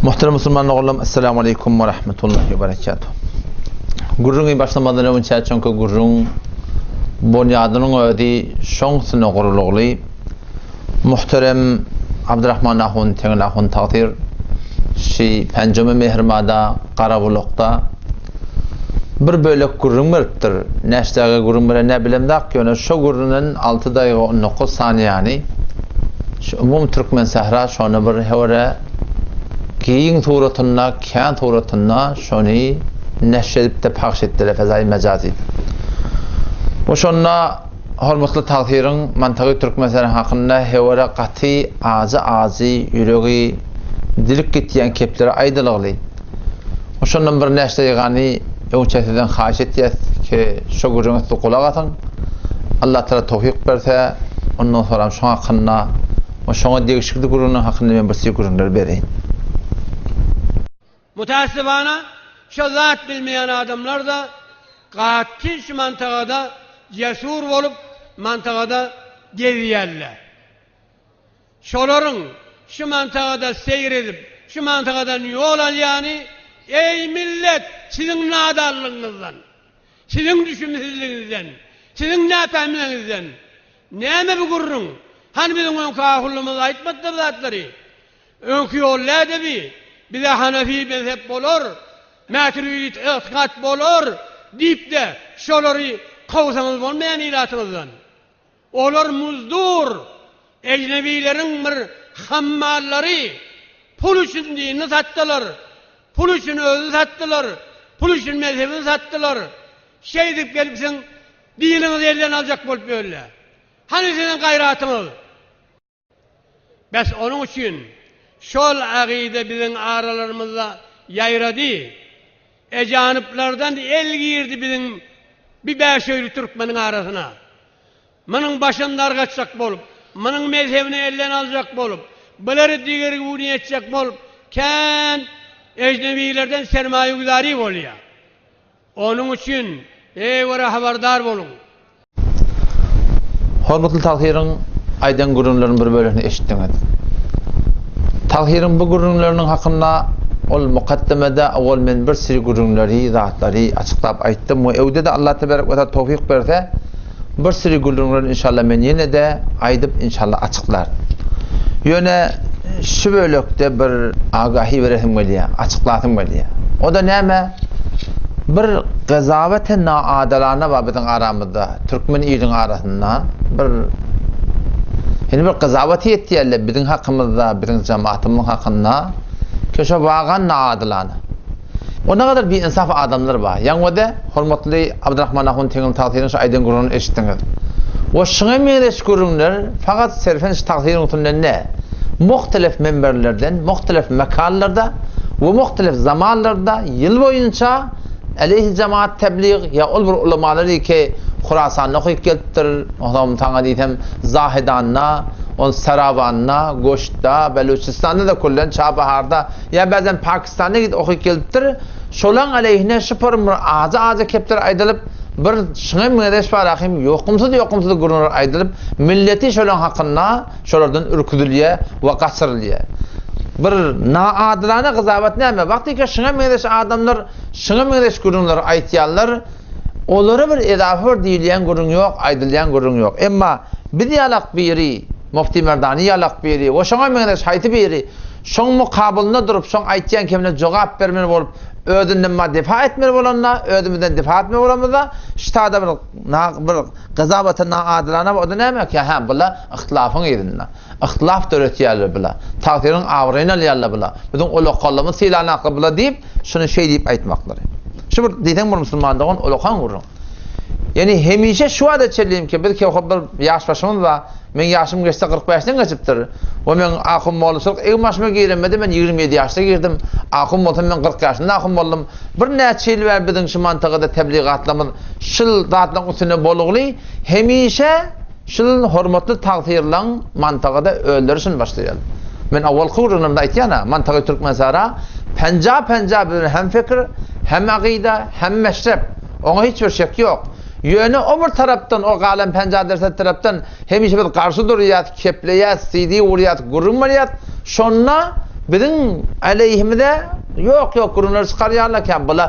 Muhterem musulman doganlarym, Esselamu aleýkum we rahmetullahi we berekatuh. Gürrüňi başlamazdan öňçä çünki gürrüň bonýadynyň özi şoň üstüne gurulygly. Muhterem Abdurrahman ahun, Teňňel ahun tagsyr şi penjeme Mehrmada, Garabulakda bir bölek gürrüň beripdir. Näçe gürrüň beren nä bilemzak, ýöne şo gürrüňden 6 daýga 19 saniýany şu umum türkmen sähra şony bir höwre giň suratynda, kän suratynda şony neşr edip-de pagş etdiler Fezaýy Mejazyda. We şonda hormatly tagsyryň Mantagy Türkmenistanyň hakynda höwre gaty ajy-ajy ýüregi dilik gitýän kepleri aýdylygly. We şondan bir näçe daýgany öňçä sizden haýyş etýäs ki şo gürrüňe siz gulak asyň. Allah Taala towfyk berse, ondan soram şoň hakynda we şoňa degişikli gürrüňler hakynda men bir size gürrüňler bereýin. Mutassybana şo zat bilmeýän adamlar-da gaty şu mantagada cesur bolup mantagada gezýärler. Şolaryň şu mantagada seýr edip, şu mantagadan ýol alýany, eý millet, siziň nadanlygyňyzdan, siziň düşümsizligiňizden, siziň näpähimligiňizden. Näme bu gürrüň? Hany biziň öňki ahullymyz aýtmadylar bu zatlary? Öňki ýol näde bi? Bize Hanefi mezhep bolar, Mäturidit ygtykat bolar diýip-de, şolary kowsaňyz bolmaýan ilatyňyzdan. Olar muzdur, ejnebileriň bir hammallary, pul üçin dinini satdylar, pul üçin özüni satdylar, pul üçin mezhebini satdylar. Şeýdip gelipsiň, diniňizi elden aljak bolup ýörler. Hany siziň gaýratyňyz? Bes onuň üçin şol agyda biziň aralarymyzda ýaýrady. Ejanyplardan el girdi biziň bi bäşöýli türkmeniň arasyna. Munuň başyny dargatjak bolup, munuň mezhebini elden aljak bolup, bulary digerguni etjek bolup kän ejnebilerden sermaýaguzary bolýar. Onuň üçin, eý görä habardar boluň! Hormatly Tahyryň aýdan gürrüňleriniň bir bölegini eşitdiňiz. Tahyryň bu gürrüňleriniň hakynda ol mukaddemede owal men bir süri gürrüňleri, zatlary açyklap aýtdym we öwde-de Allah teberek we taala towfyk berse bir süri gürrüňleri inşallah men ýene-de aýdyp inşallah açyklaryn. Ýöne şu bölekde bir agahi beresim gelýär, açyklasym gelýär. O-da näme? Bir gazawete naadalana bar biziň aramyzda, türkmen iliň arasynda bir indi bir gazawaty etýärler biziň hakymyzda, biziň jemaatymyzyň hakynda. Köşe wagan naadalana. O ne kadar biinsaf adamlar bar. Ýaňy-da hormatly Abdurrahman ahun Teňňeli tagsyryň şu aýdan gürrüňini eşitdiňiz. We şuňa meňzeş gürrüňler fakat serfen şu tagsyryň üstünden däl. Muhtelef minberlerden, muhtelef mekanlarda we muhtelef zamanlarda ýyl boýunça aleýhi jemaat teblig ýa ol bir ulamalary ki Hurasanda okyp gelipdir, onsoň saňa diýsem Zahedanda, on Sarawanda, Goştda, Beluçistanda da küllen Çabaharda ýa bäzem Pakistanda gidip okyp gelipdir. Şolaň aleýhine şu bir ajy-ajy kepler aýdylyp, bir şuňa meňzeş bar ahim ýokumsyz-ýokumsyz gürrüňler aýdylyp, milleti şolaň hakynda şolardan ürküzilýär we gaçyrylýar. Bir naadylana gyzabat näme? Wagtyka şuňa meňzeş adamlar şuňa meňzeş gürrüňleri aýtýarlar, olara bir edafa bir diýilýän gürrüň ýok, aýdylýan gürrüň ýok. Emma biz ýalak biri, Mufti Merdani ýalak biri we şoňa meňzeş haýsy biri şoň mukabylynda durup, şoň aýtýan kemine jogap bermeli bolup, özünden ma difa etmeli bolanda, özümizden difa etmeli bolamyzda, ştada bir bir gyzabata naadylana o-da näme? Ki hä, bula yhtilafyň yzynda. Yhtilaf döretýärler bula. Tagsyryň abraýyny alýarlar bula. Biziň ulakanlygymyzy sylanaklar bula diýip, şuny şeý diýip aýtmaklary. Şu bir diýseň bir musulman dogan ulakan gürrüň. Ýani hemişe şu wagta çenli ki biz ki bir ýaş başymyz bar. Meň ýaşym geçse 45-den geçipdir. We meň ahun mollaçylyk egin başyma giremede men 27 ýaşda girdim. Ahun bolsam men 40 ýaşynda ahun boldum. Bir näçe ýyl bäri biziň şu mantygada tebligatlarymyz şul zatlaryň üstünde bolugly hemişe şul hormatly tagsyrlaň mantygada özleri şuny başlaýar. Men awalky gürrüňlerimde aýtýan-a, mantygy Türkmenistana penja-penja bilen hem fikir, hem akyda, hem meşrep. Oňa hiç bir şek ýok. Ýöne o bir tarapdan, o galan penja derset tarapdan hemişe biz garşy durýas, kepleýäs, CD urýas, gürrüň berýäs. Şonda. Biziň aleýhimize ýok-ýok gürrüňler çykarýarlar, kä bula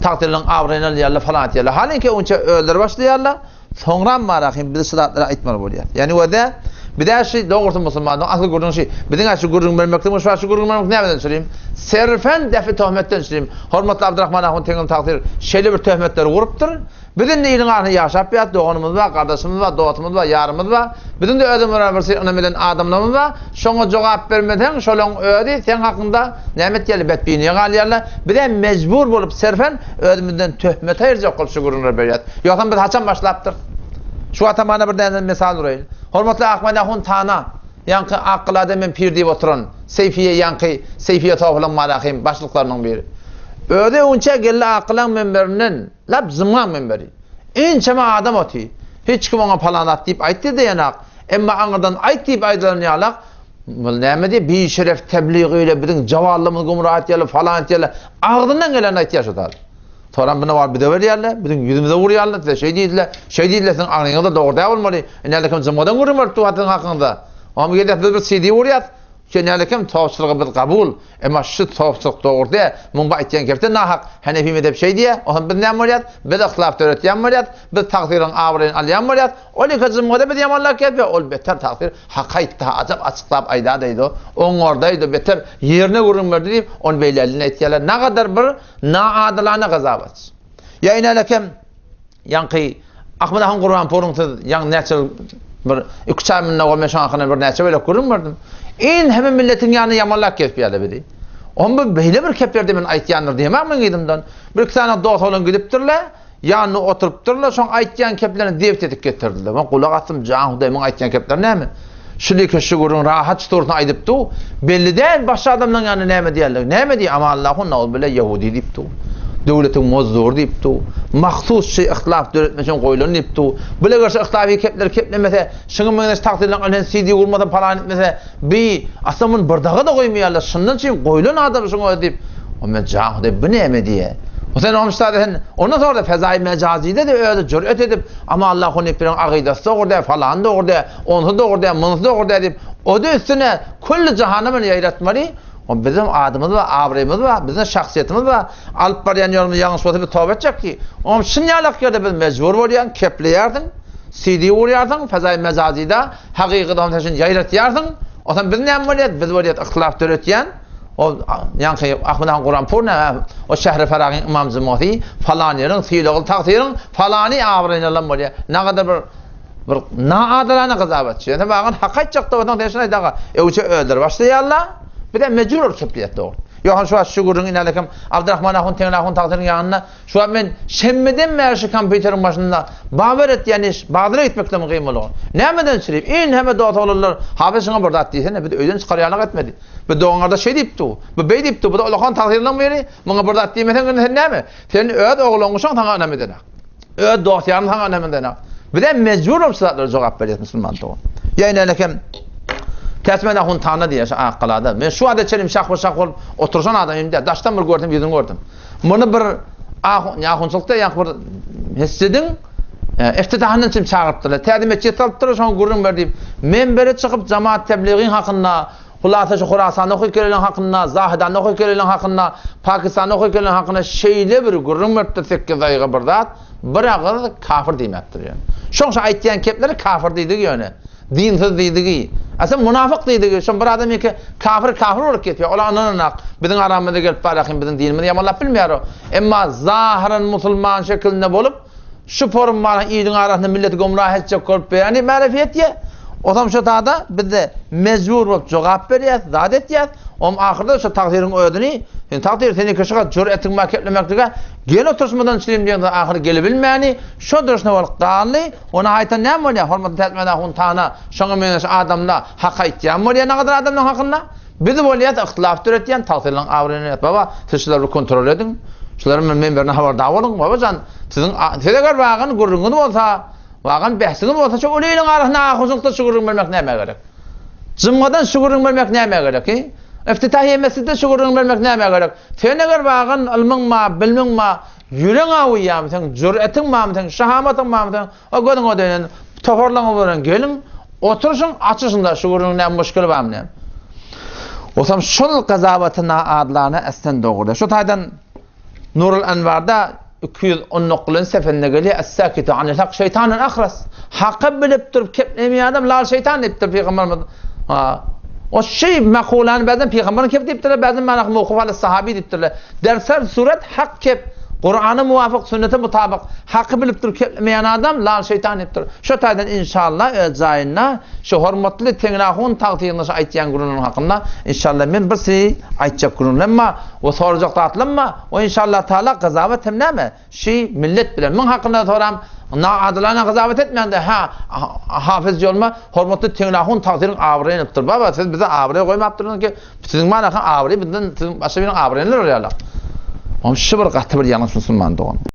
tagtyrlaryň abraýyny alýarlar falan etýärler. Halyňki onça özleri başlaýarlar, soňram barahym biz şu zatlary aýtmaly bolýar. Ýani wede bizä şu dogrusy musulmanlygyň asyl gürrüňi şu. Biziň şu gürrüň bermekligimiz şu şu gürrüň bermek nämeden çürim? Serfen defi töhmetden çürim. Hormatly Abdurrahman ahun Teňňeli tagtyr şeýle bir töhmetleri gurupdyr. Biz indi iliň arasynda ýaşap ýat, doganymyz bar, gardaşymyz bar, dostumyz bar, ýarymyz bar. Biziň-de özümiz bir syr ynam eden adamlarymyz bar. Şoňa jogap bermeseň, şolaň özi seň hakyňda näme etýärler, betbinlige galýarlar. Bizem mejbur bolup serfen özümizden töhmet aýyrjak bolup şu gürrüňleri berýäs. Ýogsam biz haçan başlapdyrys? Şu wagtam mana bir däne mysal uraýyn. Hormatly Ahmet ahun Tana, ýaňky Akgalada men pir diýip oturan, Seýfiýe ýaňky Seýfiýe sofylaň marahym başlyklarynyň biri. Özi öňçä geldi Akgalaň minberinden, Lap zymgaň minberi. Ençeme adam oty. Hiç kim oňa palan zat diýip aýtdy diýenak. Emma aňyrdan aýt diýip aýdylan ýalak, Bul näme diýip, bişeref tebligy ile biziň jawallymyzy gümra etýärler, falan etýärler. Agzyndan gelenini aýtýar şu zat. Soram buna baryp bize berýärler, biziň ýüzümize urýarlar, size şeý diýdiler, şeý diýdiler, siziň aňyňyzda dogry däl bolmaly. Ine kim jymgadan gürrüň berip dur siziň hakyňyzda. Oňa gelýär, biz bir CD urýas. Şeýle kim towçulygy biz kabul. Emma şu sowçulyk dogry däl. Muň bu aýtýan gepde nahak. Hanefi mezhep şeý diýýär. Onsoň biz näme bolýas? Biz yhtilaf döretýän bolýas. Biz tagsyryň abraýyny alýan bolýas. Ol ýeke jymgada biz ýamanlap gezme. Ol beter tagsyr hak aýtdy, ajap açyklap aýdadaýdy. Oňardaýdy, beter ýerine gürrüň berdi diýip, ony beýläline aýtýarlar. Nagadar bir naadylana gazabat. Ýa inälekem Ýaňky Ahmet ahun Gurbanpuryň siz ýaňy näçe ýyl bir iki-üç aý mundan owal men şoň hakynda bir näçe bölek gürrüň berdim. In hemme milletiň ýanynda ýamanlap gezip ýördi bizi. Oň bu beýle bir kepler men aýtýandyr diýemok men yzymdan. Bir iki sany dost oglan gidipdirler, ýanynda oturypdyrlar, şoň aýtýan keplerini zebt edip getirdiler. Men gulak asdym, jan Hudaý muň aýtýan kepleri näme? Şulike şu gürrüň rahat şu aýdyp dur. Belli däl başga adamlaryň ýanynda näme diýerler. Näme diýýär? Amanallahu nauzubilla ýehudi diýip dur. Döwletiň mozdury diýip dur. Mahsus şu yhtilaf döretmek üçin goýlan diýip dur. Bile görse yhtilafy kepler keplemese, şuňa meňzeş takdyrlaryň alhen CD gurmasa palan etmese, bi asla muny bir daga-da goýmaýarlar. Şundan üçin goýlan adam şuňa özi diýip. O men jan Hudaý bu näme diýýär. O sen onuň sen ondan sonra fezaý mejazide-de özi jüret edip Amanallahu nepiriň agydasy dogry däl, falan dogry däl. Onsy dogry däl, munsy dogry däl diýip, o-da üstüne külli jahana bilen ýaýratmaly. O biziň adymyz bar, abraýymyz bar, biziň şahsyýetimiz bar. Alyp barýan ýolumyz ýalňyş bolsa biz toba etjek ki. Oňam şun ýalak ýerde biz mejbur bolýaň, kepleýärsiň, CD urýarsyň, fezaý mejazyda, hakykyda hem sen şuny ýaýratýarsyň. Onsoň biz näme bolýas? Biz bolýas yhtilaf döretýän. O ýaňky Ahmet han Guranpur näme? O şähri Faragyň ymam jymasy falan ýeriň sylagly tagsyryň falany abraýyny alan bolýar. Nagadar bir Bir naadalana gyzabatçy. Ýöne maňa hak aýtjak da bolsaň sen şuny aýdaga. Öwçe özleri başlaýarlar. Biz hem mejbur bolup kepleýäs dogry. Ýohan şu wagt şu gürrüň inälekem Abdurrahman ahun Teňňeli ahun tagsyryň ýanynda şu wagt men şenbeden bäri şu kompýuteriň başynda babar etýän iş bazara gitmekden kyn bolan. Nämeden çirip? In hemme dost oglanlar Hafyz şuňa bir zat diýsene biz öýden çykarýanlyk etmedi. Bu dogan gardaş şeý diýipdi. Bu beý diýipdi. Bu da ulakan tagsyrynyň biri. Muňa bir zat diýmeseň indi sen näme? Sen öz ogluňy şoň saňa ynam edenak. Öz dost-ýaryny saňa ynam edenak. Bize mejbur bolup şu zatlara jogap berýäs musulman dogan. Ýa ine kem Täçmen ahun tana diýýär şu Akgalada. Men şu wagta çenli şah-şah bolup oturşan adam indi daşdan bir gördüm, ýüzüni gördüm. Muny bir ahun, ahunçylykda ýa bir mesjidiň e, iftitahyndan çyn çagyrypdyrlar. Täze mesjit salypdyrlar, şoňa gürrüň ber diýip. Menbere çykyp jamaat tebligiň hakynda Hulasa şu Horasanda okyp gelenleň hakynda, Zahydanda okyp gelenleň hakynda, Pakistanda okyp gelenleň hakynda şeýle bir gürrüň beripdir sekgizaýyga bir zat, bir agyz kafir diýmäpdir ýöne. Şoň şu aýtýan kepleri kafir diýdigi ýöne. Dinsiz diýdigi. A sen munafyk diýdigi. Şoň bir adam ýeke kafir kafir bolup gepýär. Ol ynananak biziň aramyza gelip barahym biziň dinimizi ýamanlap bilmeýär o. Emma zahyran musulman şekilinde bolup Şu forum bar iliň arasynda milleti gomrah etjek bolup beýan etmäge etýär. Osam şo tada bizde mejbur bolup jogap berýäs, zat etýäs. Om ahyrda şo tagsyryň özüni, sen tagsyr seni şu gat jüretiň bar keplemeklige gel oturyşmadan çilim diýen ahyr gelebilmäni şo durşuna bolup galdy. Ony aýtan näme bolýar? Hormatly Täçmät ahun tana şoňa meňzeş adamla hak aýtýan bolýar nagadar adamlaryň hakynda. Biz bolýas yhtilaf döretýän tagsyryň abraýyny alýas. Baba, siz şulary bir kontrol ediň. Şularyň bir menberine habardar boluň. Babajan, siziň siz eger wagan gürrüňiňiz bolsa, wagan bähsiňiz bolsa, şu uly iliň arasynda ahunçylykda şu gürrüň bermek nämä gerek? Jymgadan şu gürrüň bermek nämä gerek? Hi? Iftitahiýe mesjitde şu gürrüň bermek nämä gerek? Sen eger wagan ylmyň bar, bilmiň bar, ýüregiň awuýarmy seň, jüretiň barmy seň, şahamatyň barmy seň, O gözüňe dönen toparlaryňyz bilen geliň, oturyşyň, açyşyň-da şu gürrüňiň näme muşkili barmy näme. Osam şol gazawaty naadlana eslen dogry. Şu taýdan Nurul Enwarda 219-njy sefende gelýär, Es-sakitu anil hak şeýtanun ahras. Haky bilip durup keplemeýän adam lal şeýtan diýipdir pygamberimiz. Ha. O şeý makulany bäzden pygamberiň kep diýipdirler, bäzden mana mawkuf ala sahabi diýipdirler. Derser surat hak kep, Kurana muwafyk, sünnete mutabyk haky bilip durup keplemeýän adam lal şeýtan diýipdir. Şo taýdan inşallah öz jaýynda şu hormatly Teňrahun tagtygyna şu aýtýan gürrüňleriň hakynda inşallah men bir sizi aýtjak gürrüňlerim bar we sorajak zatlarym bar we inşallah taala gyzawat hem näme şi millet bilen muň hakynda soram naadylana gyzawat etmäňde ha hafyz ýolma hormatly Teňrahun tagtygyň abraýyny alypdyr baba siz bize abraý goýmapdyrsyňyz ki siziň manaka abraý bizden siziň başga biriniň abraýyny alýarlar. Oň şu bir gaty bir ýalňyş musulman dogan.